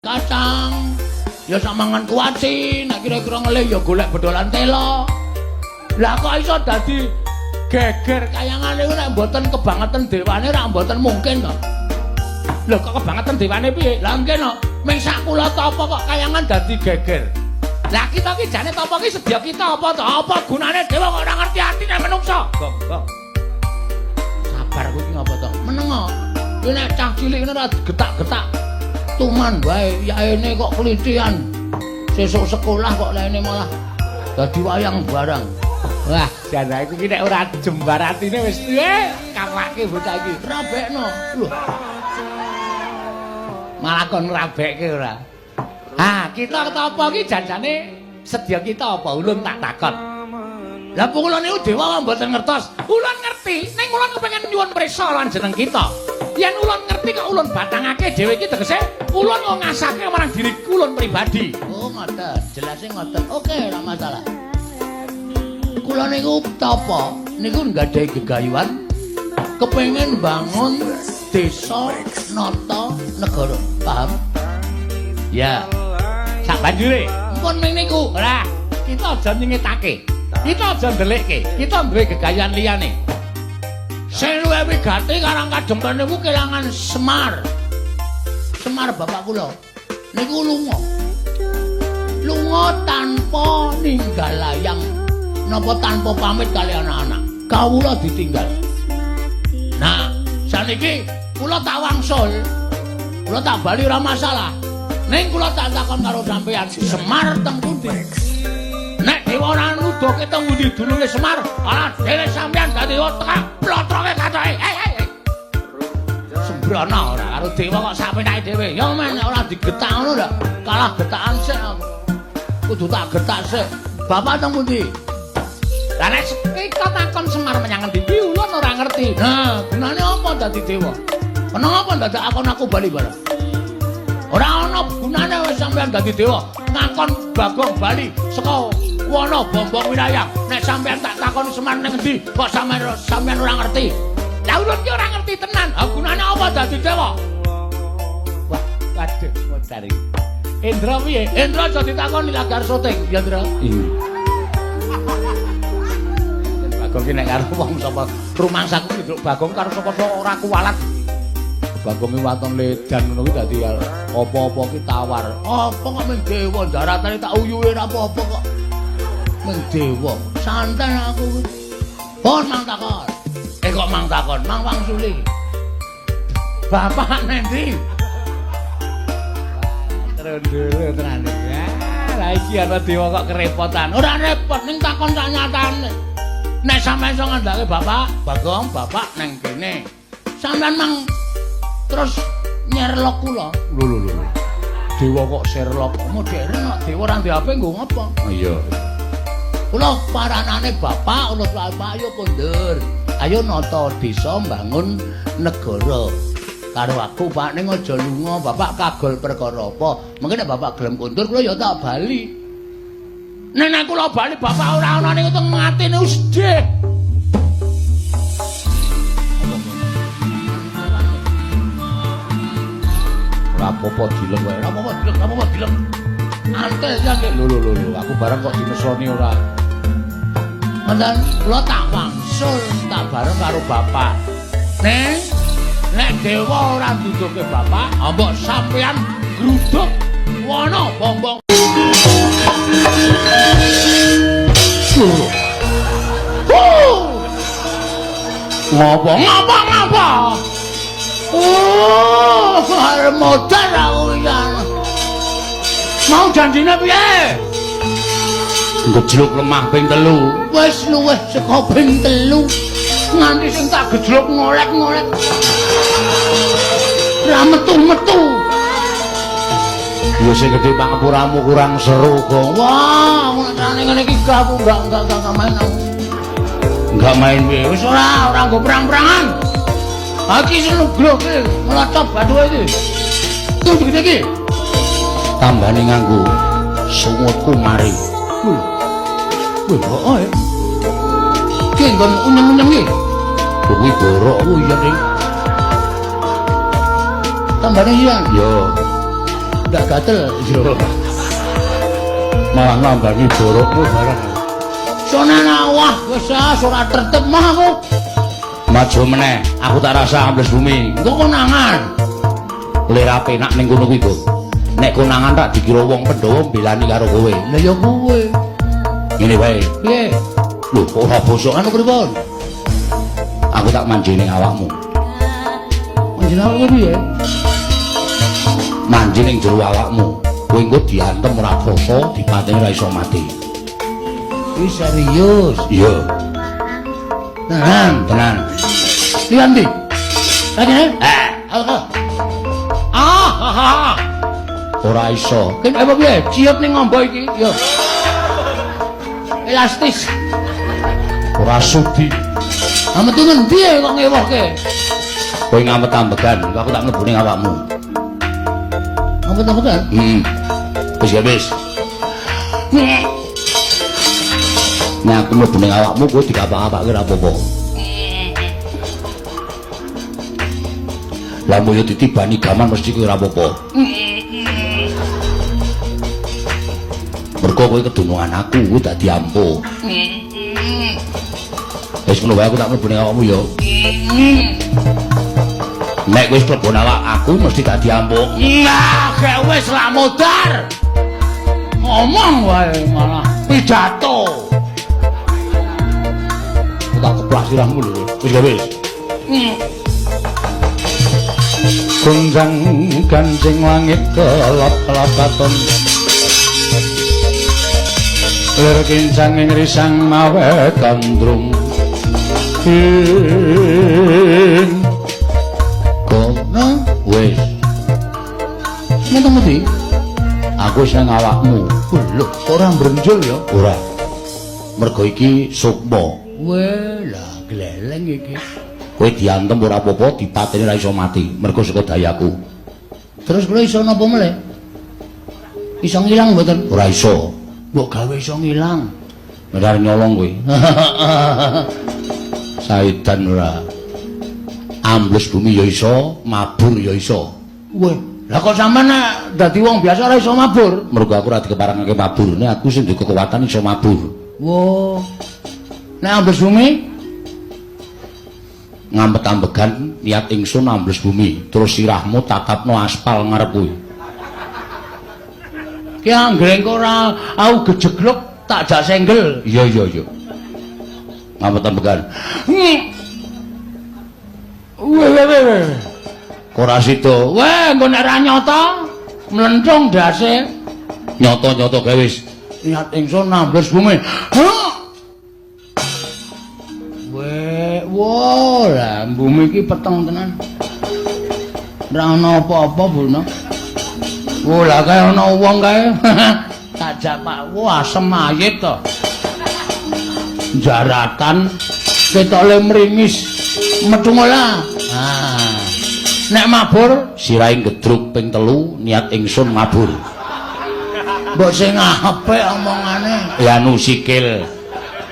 Kacang. Ya sak mangan kuaci, nek kira-kira ngelih ya golek bedolan telo. Lah kok iso dadi geger kayangan niku nek mboten kebangetan dewane ra mboten mungkin to. Lho kok kebangetan dewane piye? Lah nggih no, ming sak kula tapa kok kayangan dadi geger. Lah kita ki jane tapa ki sedya kita apa to? Apa gunane dewa kok ora ngerti atine menungsa? Gong, gong. Sabar kowe iki ngapa to? Meneng kok. Kuwi nek cah cilik ngene ora getak-getak. Tuman wae, yaene kok klitian. Sesuk sekolah kok laine malah dadi wayang barang. Wah, jan aku ki nek ora jembar atine wis piye kawake bocah iki. Rabekno. Lho. Malah kon ngrabekke ora. Ha, kita tapa ki janjane sedya kita apa ulun tak takon. Lah kula niku dewa mboten ngertos. Ulun ngerti, ning ulun kepengin nyuwun prisa lan jeneng kita. Yen ulun ngerti kok ulun batangake dhewe iki tegese ulun kok ngasake marang diri ulun pribadi. Oh, ngoten. Jelase ngoten. Oke, ora masalah. Kula niku tapa niku nggadahi gegayuhan kepengin bangun desa nata negara. Paham? Ya. Sak banjure, mpun ming niku. Ora, kita aja nyingetake. Kita aja ndelikke. Kita duwe gegayuhan liyane. Sing luwih wigati karang kadempen niku kelangan Semar. Semar bapak kula niku lunga. Lunga tanpa ninggal layang napa tanpa pamit kali anak-anak. Kawula ditinggal. Nah, saniki kula tak wangsul. Kula tak bali ora masalah. Ning kula tak takon karo sampeyan, Semar teng pundi? Nek dewa ora nuduhke teng pundi dulunge Semar, ala dhewe sampeyan dadi otak plotroke kacoke. Hei hei. Sembrono ora karo dewa kok sak penake dhewe. Ya men nek ora digetak ngono ndak kalah getakan sik aku. Kudu tak getak sik. Bapak teng pundi? Lah nek kita takon Semar menyang ngendi ki ulun ora ngerti. Nah, gunane apa dadi dewa? Kenapa dadak akon aku bali bareng? Ora ana gunane wis sampeyan dadi dewa. Ngakon Bagong bali saka wana Bombong Wilayah. Nek sampeyan tak takoni Semar ning endi, kok sampeyan sampeyan ora ngerti. Lah ulun ki ora ngerti tenan. Ha gunane apa dadi dewa? Wah, waduh, modar iki. Indra piye? Indra aja ditakoni lagi arep syuting, ya Indra. Iya. Bagong ki nek karo wong sapa rumangsaku ki nduk Bagong karo sapa ora kuwalat. Bagong ki waton ledan ngono ki dadi apa-apa ki tawar. Apa kok mung dewa daratane tak uyuhe ora apa-apa kok. Mung dewa. Santai aku. Pon mang takon. Eh kok mang takon, mang wangsuli. Bapak nendi? Trondolo tenan iki. Lah iki ana dewa kok kerepotan. Ora repot ning takon sak nyatane. Nek sampeyan iso ngandhake bapak, Bagong, bapak nang kene. Sampeyan mang terus nyerlok kula. Lho lho lho. Dewa kok Sherlock modern kok dewa ora ndek HP nggo ngopo? Iya. Kula paranane bapak, kula bapak ayo kondur. Ayo nata desa mbangun negara. Karo aku Pak ning aja lunga, bapak kagol perkara apa? Mengke nek bapak gelem kondur kula ya tak bali. Nek nek kula bali bapak ora ana niku teng atine sedih. Ora apa-apa dilem wae. Ora apa-apa dilem, ora apa-apa dilem. Antel ya nggih. Lho lho lho, aku bareng kok dimesoni ora. Ngoten kula tak wangsul tak bareng karo bapak. Ning nek dewa ora nduduke bapak, mbok sampeyan gruduk wana bombong. Ngopo ngopo ngopo? Oh, arep modar aku ya. Mau janjine piye? Gejluk lemah ping 3. Wis luwih saka ping 3. Nganti sing tak gejluk ngolek-ngolek. Ra metu-metu. Ya sing gedhe pangapuramu kurang seru kok. Wah, aku nek ngene iki aku enggak main aku. Enggak main piye? Wis ora, ora nggo perang-perangan. Iki sing nugroke nglocop bathuke iki. Tuh gede iki. Tambane nganggo sungutku mari. Wih. Wih, heeh. Ki nggon unyeng-unyeng iki. Kuwi borok. Oh iya, Ding. Tambane iya. Yo. Ndak gatel. Yo. Malah nambangi borokmu barang. Sonana wah wis ora tertib mah aku. Maju meneh, aku tak rasa ambles bumi. Engko konangan. Lera penak ning kono kuwi, Go. Nek konangan tak dikira wong Pandhawa mbelani karo kowe. Lah ya kowe. Ngene wae. Piye? Lho, kok ora bosokan pripun? Aku tak manji ning awakmu. Manji awakmu piye? Manji ning jero awakmu. Kowe engko diantem ora krasa, dipateni ora iso mati. Iki serius. Iya. Tenan, tenan. Liyan ndi? Kene? Eh, ah, ah. Ora iso. Kene apa piye? Ciut ning ngombo iki. Yo. Elastis. Ora sudi. Ah metu ngendi kok ngewohke? Kowe ngamet ambegan, aku tak mlebu ning awakmu. Ngamet ambegan? Heeh. Wis ya wis. Nek aku mlebu ning awakmu kowe dikapak-kapake ora apa-apa. Lah moyo ditibani gaman mesti kowe ora apa-apa. Mergo kowe kedunungan aku, kowe dadi ampuh. Wis ngono wae aku tak mlebu ning awakmu ya. Nek wis mlebu awak aku mesti dadi ampuh. Nah, gek wis lah modar. Ngomong wae malah pidato. Aku tak keplak sirahmu lho. Wis gak wis. Gonjang ganjing langit kelap-kelap katon. Lir kincang ing risang mawe gandrung. Ing kono wis. Metu mesti. Aku wis nang awakmu. Lho, ora mbrenjul ya? Ora. Mergo iki sukma. Weh, lah gleleng iki. Kowe diantem ora apa-apa, dipateni ora iso mati. Mergo saka dayaku. Terus kula iso napa meleh? Iso ngilang mboten? Ora iso. Mbok gawe iso ngilang. Ora nyolong kowe. Saidan ora. Ambles bumi ya iso, mabur ya iso. Weh, lah kok sampean nek dadi wong biasa ora iso mabur? Mergo aku ora dikeparengake mabur. Nek aku sing duwe kekuatan iso mabur. Wo. Nek ambles bumi ngamet ambegan niat ingsun ambles bumi, terus sirahmu tatapno aspal ngarep kuwi. Ki anggere engko ora aku gejegluk tak jak senggel. Iya iya iya. Ngamet ambegan. Weh weh weh. Ora sida. Weh engko nek ora nyata mlencung ndase. Nyata-nyata gawe wis. Niat ingsun ambles bumi. Weh, wo lah bumi iki peteng tenan. Ora ana apa-apa, Bu. Wo lah kae ana wong kae. Tak jak Pak, wo asem mayit to. Jaratan ketoke mringis. Metu lah. Ah. Nek mabur sirahe gedruk ping 3 niat ingsun mabur. Mbok sing apik omongane. Ya anu sikil.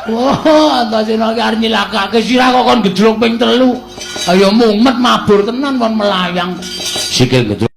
Wah, Antasena iki arep nyilakake sirah kok kon gedruk ping 3. Ayo mumet mabur tenan kon melayang. Sikil gedruk.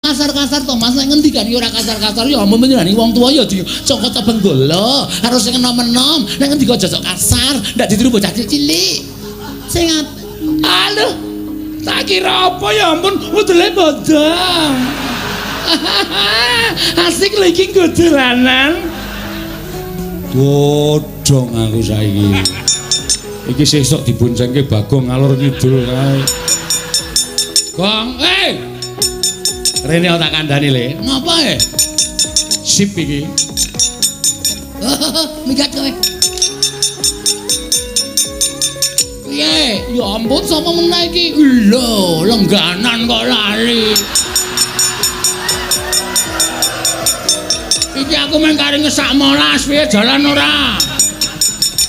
Kasar-kasar to Mas, nek ngendikan ora kasar-kasar ya omong njenengan wong tuwa ya dicokot benggala, harus sing enom-enom, nek ngendika aja sok kasar, ndak ditiru bocah cilik. Sing aduh, tak kira apa ya ampun, wedele bodong. Asik lho iki nggo dolanan. Bodong aku saiki. Iki sesuk diboncengke Bagong ngalor ngidul kae. Gong, eh. Rene tak kandhani le. Ngapa e? Sip iki. Minggat kowe. Piye? Ya ampun sapa meneh iki? Lho, lengganan kok lali. Iki aku mung kari ngesak molas piye jalan ora?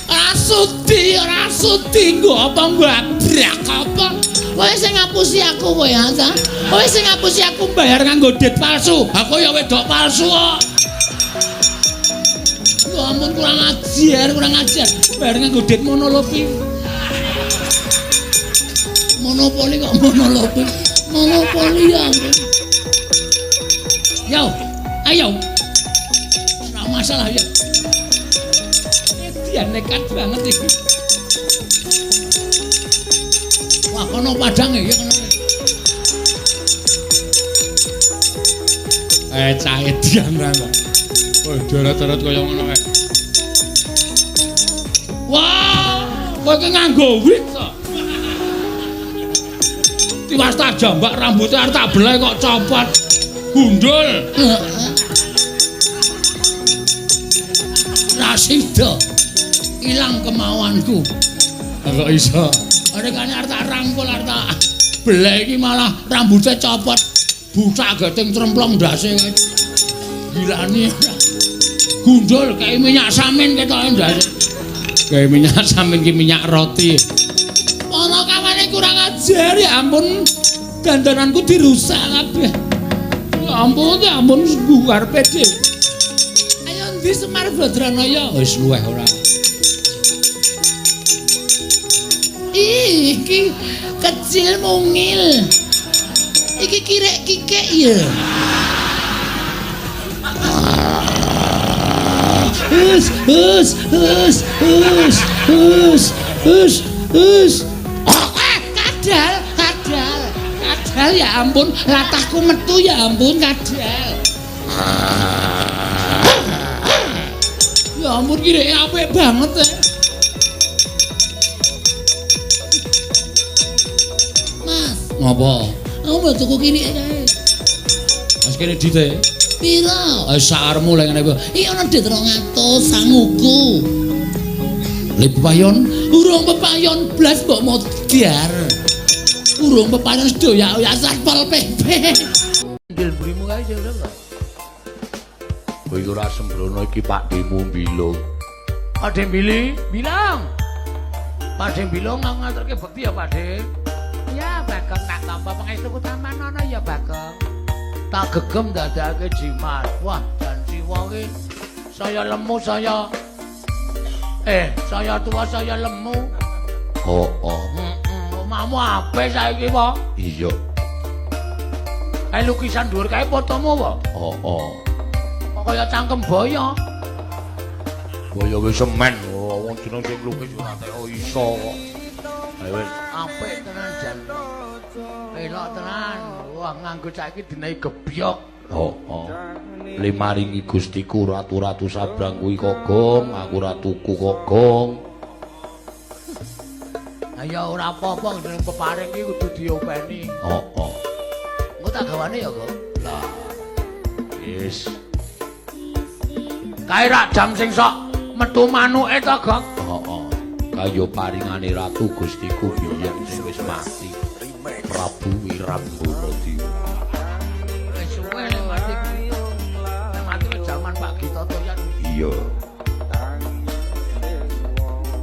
Ora sudi, ora sudi nggo apa mbabrak apa? Kowe sing ngapusi aku kowe ya, ta? Kowe sing ngapusi aku bayar nganggo dit palsu. Aku ya wedok palsu kok. Ya ampun kurang ajar, kurang ajar. Bayar nganggo dit monolopi. Monopoli kok monolopi. Monopoli ya ampun. Yo, ayo. Ora masalah ya. Dia nekat banget iki. Wah, kono padang ya kono. Cah edian ta. Wah, darat-darat kaya ngono kae. Wah, kowe iki nganggo wit to. Tiwas tak jambak rambutnya arep tak belai kok copot. Gundul. Rasido. Ilang kemauanku. Kok iso? Rekane arep tak rangkul arep tak belai iki malah rambutnya copot. Bucak geting tremplong ndase kae. Gilani. Gundul kayak minyak samin ketoke ndase. Kayak minyak samin ki minyak roti. Ana kawane kurang ajar ya ampun. Dandananku dirusak kabeh. Ya ampun karepe dhewe. Ayo ndi Semar Badranaya? Wis luweh ora. Iki kecil mungil. Iki kirek kikek ya. Hus hus hus hus hus hus hus. Kadal, kadal, kadal ya ampun, latahku metu ya ampun kadal. Ya ampun kireke apik banget ya. Mas, ngopo? Aku mau tuku kirike kae. Mas kene dite. Piro? Sakarmu lek ngene kuwi. Iki ana dit 200 sanguku. Le pepayon, urung pepayon blas mbok modar. Urung pepayon sedoyak-oyak Satpol PP. Ndil burimu kae sing urip ta? Kowe ora sembrono iki Pakdemu Bilung. Pakde Bili, bilang. Pakde Bilung aku ngaturke bekti ya Pakde. Ya Bagong tak tampa pangestuku taman ana ya Bagong. Tak gegem dadake jimat. Wah, jan siwa ki saya lemu saya. Saya tua saya lemu. Oh, oh. Omahmu apik saiki po? Iya. Kae lukisan dhuwur kae fotomu po? Oh, oh. Kok kaya cangkem boyo. Boyo wis semen. Wong jeneng sing lukis ora teo iso kok. Ayo wis apik tenan jan. Elok tenan. Wah, nganggo saiki dinehi gebyok. Oh, oh. Le maringi Gustiku ratu-ratu sabrang kuwi kok gong, aku ora tuku kok gong. Ayo ora apa-apa jeneng peparing iki kudu diopeni. Oh, oh. Engko tak gawane ya, Gong. Lah. Wis. Kae rak jam sing sok metu manuke to, Gong? Heeh. Kaya paringane ratu Gustiku biyen sing wis mati. Prabu Wirambanadewa. Wis suwe lek mati kuwi. Lek mati wis jaman Pak Gita Toyan. Iya.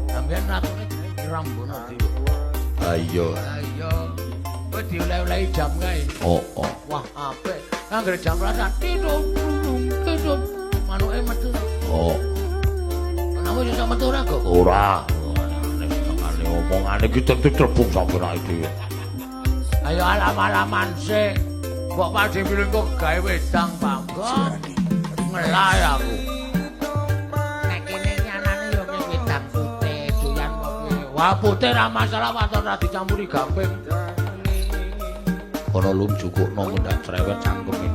Sampeyan ratune jenenge Wirambanadewa. Ha iya. Ha iya. Kowe dioleh-olehi jam kae. Heeh. Wah, apik. Anggere jam rasa tidur, tidur. Manuke metu. Oh. Kenapa iso metu ora, Gong? Ora. Nek senengane omongane iki tentu trebung sampeyan awake dhewe. Ayo alam-alaman sik. Mbok Pakde Bilung kok gawe wedang, Pak. Gong. Ngelai aku. Nek kene iki anane yo wedang putih, doyan kopi. Wah, putih ra masalah waton ra dicampuri gamping. Kono lum jukukno ndak cerewet cangkeme.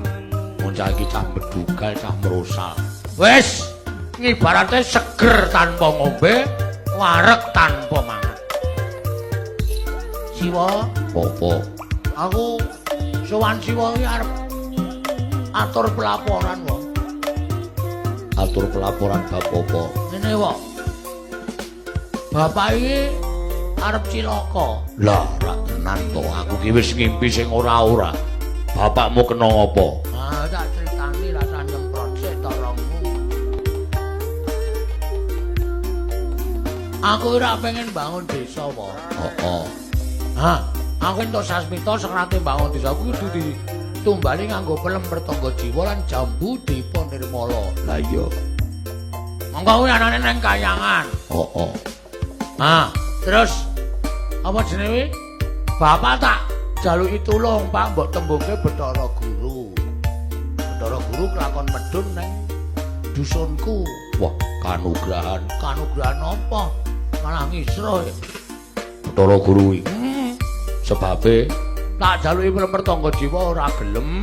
Wong cah iki cah bedugal, cah merosal. Wis, ngibarate seger tanpa ngombe, wareg tanpa mangan. Siwa, Apa? Aku sowan Siwa iki arep atur pelaporan, wae. Atur pelaporan bab apa? Ngene, wae. Bapak iki arep cilaka. Lah, ora tenan to. Aku ki wis ngimpi sing ora-ora. Bapakmu kena apa? Ah, tak critani rasah nyemprot sik torongmu. Aku ora pengen bangun desa, wae. Heeh. Ha, aku entuk sasmita sekrate bangun desa kuwi kudu ditumbali nganggo pelem pertangga jiwa lan jambu dipa nirmala. Lah iya. Monggo kuwi anane nang kayangan. Heeh. Ha, terus apa jenenge? Bapak tak jaluki tulung, Pak, mbok tembungke Bathara Guru. Bathara Guru kelakon medhun nang dusunku. Wah, kanugrahan. Kanugrahan apa? Malah ngisro. Bathara Guru iki. Sebabe tak jaluki pertangga jiwa ora gelem,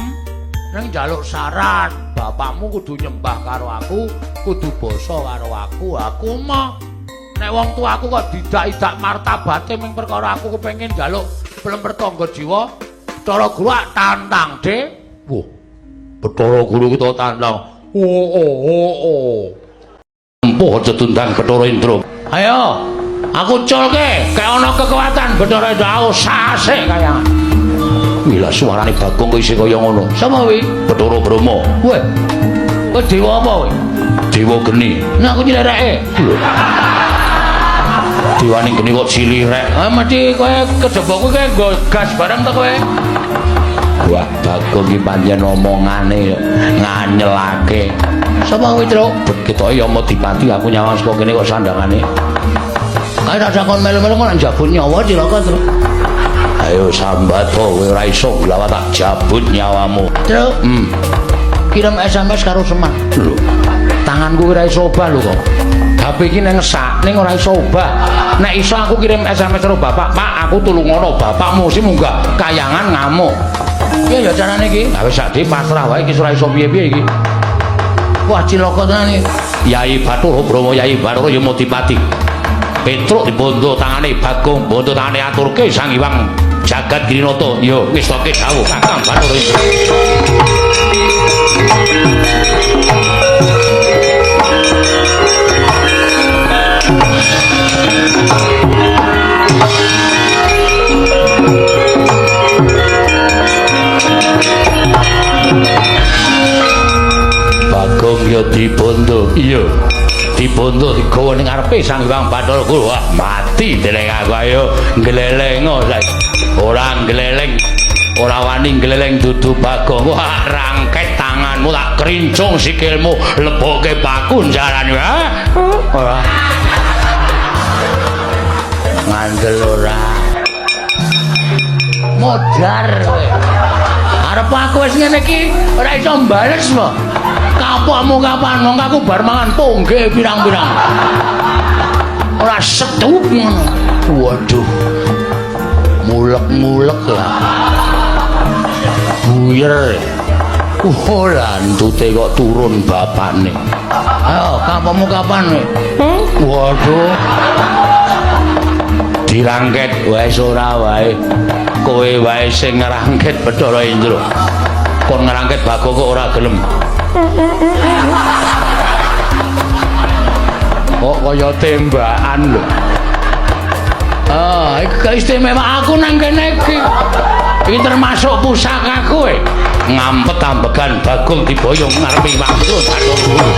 ning njaluk syarat, bapakmu kudu nyembah karo aku, kudu basa karo aku. Aku mah nek wong tuaku kok didak-idak martabate ming perkara aku kepengin njaluk pelem pertangga jiwa, Bathara Guru tantang, Dik. Wah, Bathara Guru kita tantang. Oh oh oh oh. Empuh aja tundang Bathara Indra. Ayo, aku culke, kaya ana kekuatan Bathara Indra aku sasik kayangan. Wih, suarane Bagong kok isih kaya ngono. Sapa kuwi? Bathara Brahma. Weh. Kowe dewa apa kowe? Dewa geni. Nek aku nyilireke. Lho. Dewane geni kok cilirek. Ah mesti kowe kejaba kowe nggo gas bareng to kowe. Wah, Bagong iki pancen omongane nganyelake. Sapa kuwi, Truk? Ketoke ya mau dipati aku nyawang saka kene kok sandangane. Kae rasa kon melu-melu kok njabut nyawa cilaka, Truk. Ayo sambat to, kowe ora iso nglawan tak jabut nyawamu. Truk. Kirim SMS karo Semar. Lho, tanganku ora iso obah lho kok. HP iki nang ngesak ning ora iso obah. Nek iso aku kirim SMS karo bapak, "Pak, aku tulungono bapakmu sing munggah kayangan ngamuk." Piye ya carane iki? Lah wis sak pasrah wae iki ora iso piye-piye iki. Wah, cilaka tenan iki. Yai Bathara Brahma, Yai Bathara ya Modipati. Petruk dibondo tangane Bagong, bondo tangane aturke Sang Hyang Jagat Girinata. Yo wis toke dawuh Kakang Bathara Indra. Bagong ya dibondo. Iya. Dibondo digawa ning ngarepe Sang Hyang Bathara Guru. Wah, mati deleng aku ayo gleleng ora gleleng. Ora wani gleleng dudu Bagong. Wah, rangket tanganmu tak krincung sikilmu lebokke paku jaran. Ora. Ngandel ora. Modar kowe. Arep aku wis ngene iki ora iso mbales po. Kapokmu kapan mongko aku bar mangan pongge pirang-pirang. Ora setup ngono. Waduh. Mulek-mulek lah. Buyer. Ora entute kok turun bapakne. Ayo, kapokmu kapan kowe? Waduh. Dirangket wae ora wae. Kowe wae sing ngrangket Bathara Indra. Kon ngrangket Bagong kok ora gelem. Kok kaya tembakan lho. Ah, iki keistimewa aku nang kene iki. Iki termasuk pusakaku e. Ngampet ambegan Bagong diboyong ngarepe Wangsul Bathara Guru.